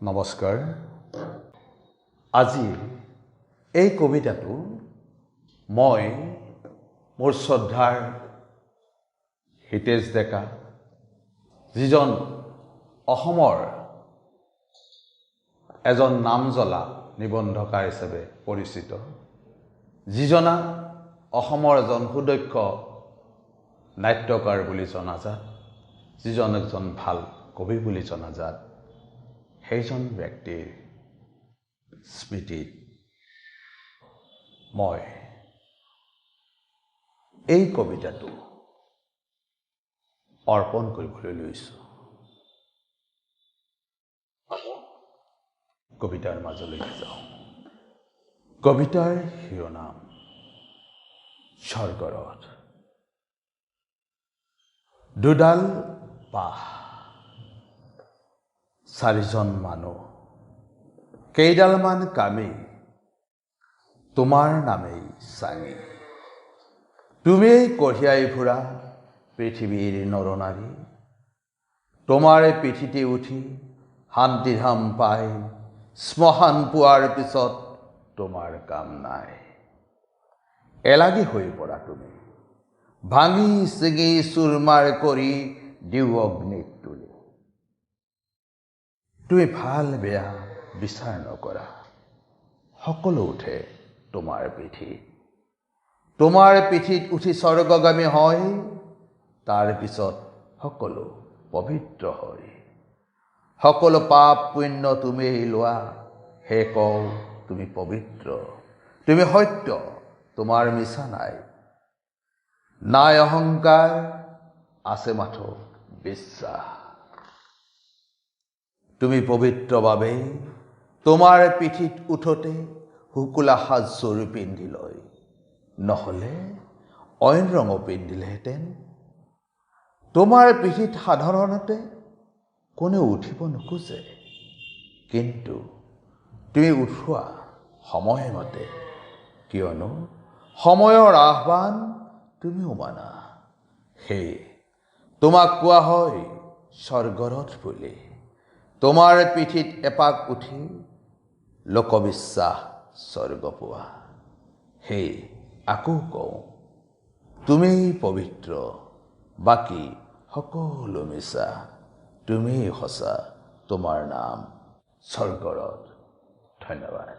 নমস্কাৰ। আজি এই কবিতাটো মই মোৰ শ্ৰদ্ধাৰ হিতেশ ডেকা, যিজন অসমৰ এজন নামজ্বলা নিবন্ধকাৰ হিচাপে পৰিচিত, যিজনা অসমৰ এজন সুদক্ষ নাট্যকাৰ বুলি জনাজাত, যিজন এজন ভাল কবি বুলি জনাজাত, সেইজন ব্যক্তিৰ স্মৃতিত মই এই কবিতাটো অৰ্পণ কৰিবলৈ লৈছোঁ। কবিতাৰ মাজলৈকে যাওঁ। কবিতাৰ শিৰোনাম স্বৰ্গৰথ। দুডাল বাঁহ, চাৰিজন মানুহ, কেইডালমান কামি, তোমাৰ নামেই চাঙি। তুমিয়েই কঢ়িয়াই ফুৰা পৃথিৱীৰ নৰনাৰী। তোমাৰ পিঠিতে উঠি শান্তিধাম পাই শ্মশান পোৱাৰ পিছত তোমাৰ কাম নাই। এলাগী হৈ পৰা তুমি, ভাঙি ছিঙি চুৰমাৰ কৰি দিওঁ অগ্নিত তুলি। তুমি ভাল বেয়া বিচাৰ নকৰা, সকলো উঠে তোমাৰ পিঠিত। তোমাৰ পিঠিত উঠি স্বৰ্গগামী হয়, তাৰ পিছত সকলো পবিত্ৰ হয়। সকলো পাপ পুণ্য তুমিয়েই লোৱা, হে কওঁ তুমি পবিত্ৰ, তুমি সত্য, তোমাৰ মিছা নাই। নাই অহংকাৰ, আছে মাথো বিশ্বাস। তুমি পবিত্ৰ বাবেই তোমাৰ পিঠিত উঠোতে শুকুলা সাজযোৰ পিন্ধি লয়, নহ'লে অইন ৰঙো পিন্ধিলেহেঁতেন। তোমাৰ পিঠিত সাধাৰণতে কোনেও উঠিব নোখোজে, কিন্তু তুমি উঠোৱা সময়মতে, কিয়নো সময়ৰ আহ্বান তুমিও মানা। সেয়ে তোমাক কোৱা হয় স্বৰ্গৰথ বুলি। তোমাৰ পিঠিত এপাক উঠি লোকবিশ্বাস স্বৰ্গ পোৱা। সেয়ে আকৌ কওঁ, তুমিয়েই পবিত্ৰ, বাকী সকলো মিছা। তুমিয়েই সঁচা, তোমাৰ নাম স্বৰ্গৰথ। ধন্যবাদ।